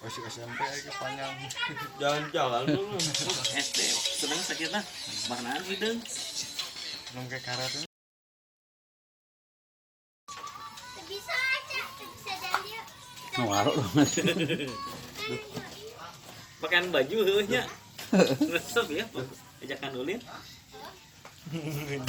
Masih SMP aja panjang. Jalan-jalan lu. SD seneng sakit lah. Maknaan hideung. Belum kayak karet ini. Bisa aja, bisa dan dia. Ngawarok dong. Pakaian baju heuh nya. Resep ya, ajakan ulin. Emang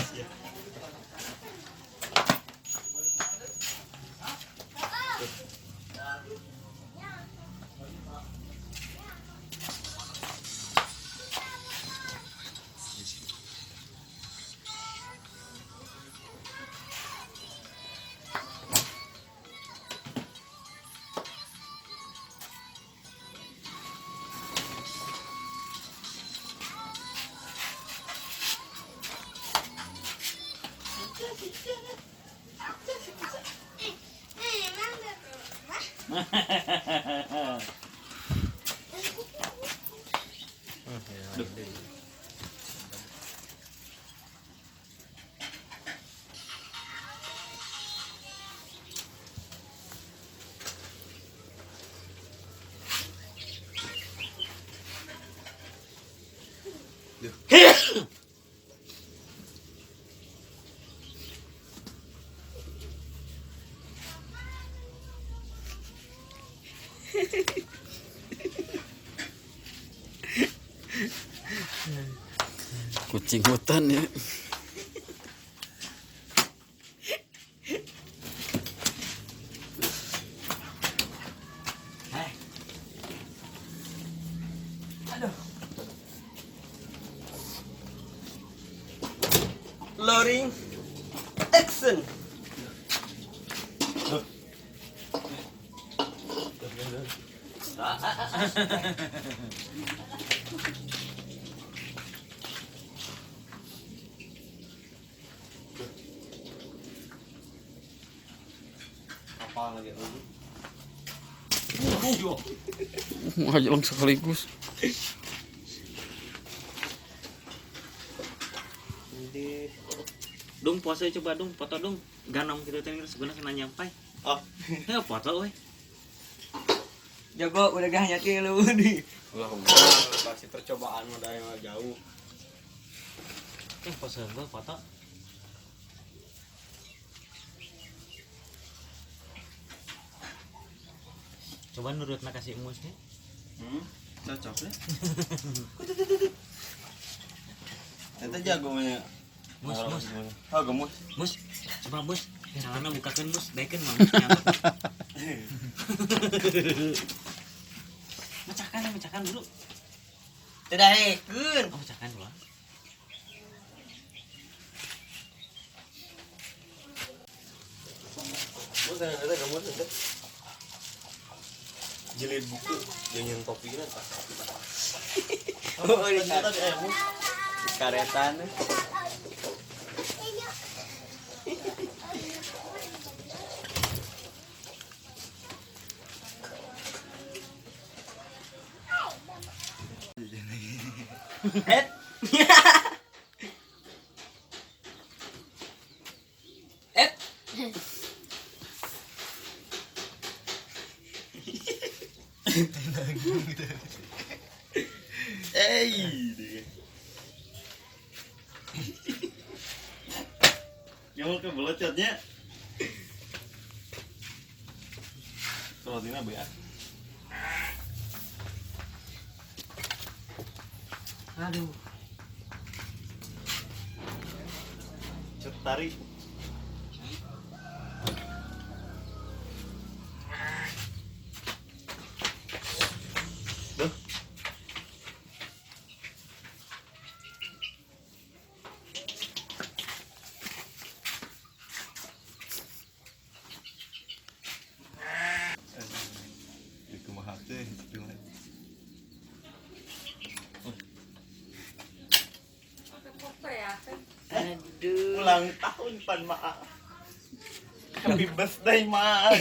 rumah. Kucing hutan ya. Loading. Action. Apa lagi lu? Aja langsung sekaligus. Dung pose coba dung, foto dung. Ganong gitu teh geus guna kena nyampai. Oh. Heuh foto we. Jago udah gak nyakin lu nih. Ulah, pasti percobaan mah dari jauh. Eh pose gua foto. Coba nurut nak kasih emusnya. Cocok ya. Eta jago nya. Mus, mus, Oh, gemus. mus. Coba mus. Celana bukakeun mus, daekeun mah mus nyangkut. Mecahkan, mecahkan dulu. Tidak hekeun. Oh, mecahkan dulu. Mus eta gemus eta. Jilid buku jangan topinya tak. Oh, di karetan. Et. Et. Eh. Yang ke belocotnya. Rotina ya. Aduh. Cetari. Duh. Itu mahal teh, itu mah. Aduh. Ulang tahun pan maa. Happy birthday ma.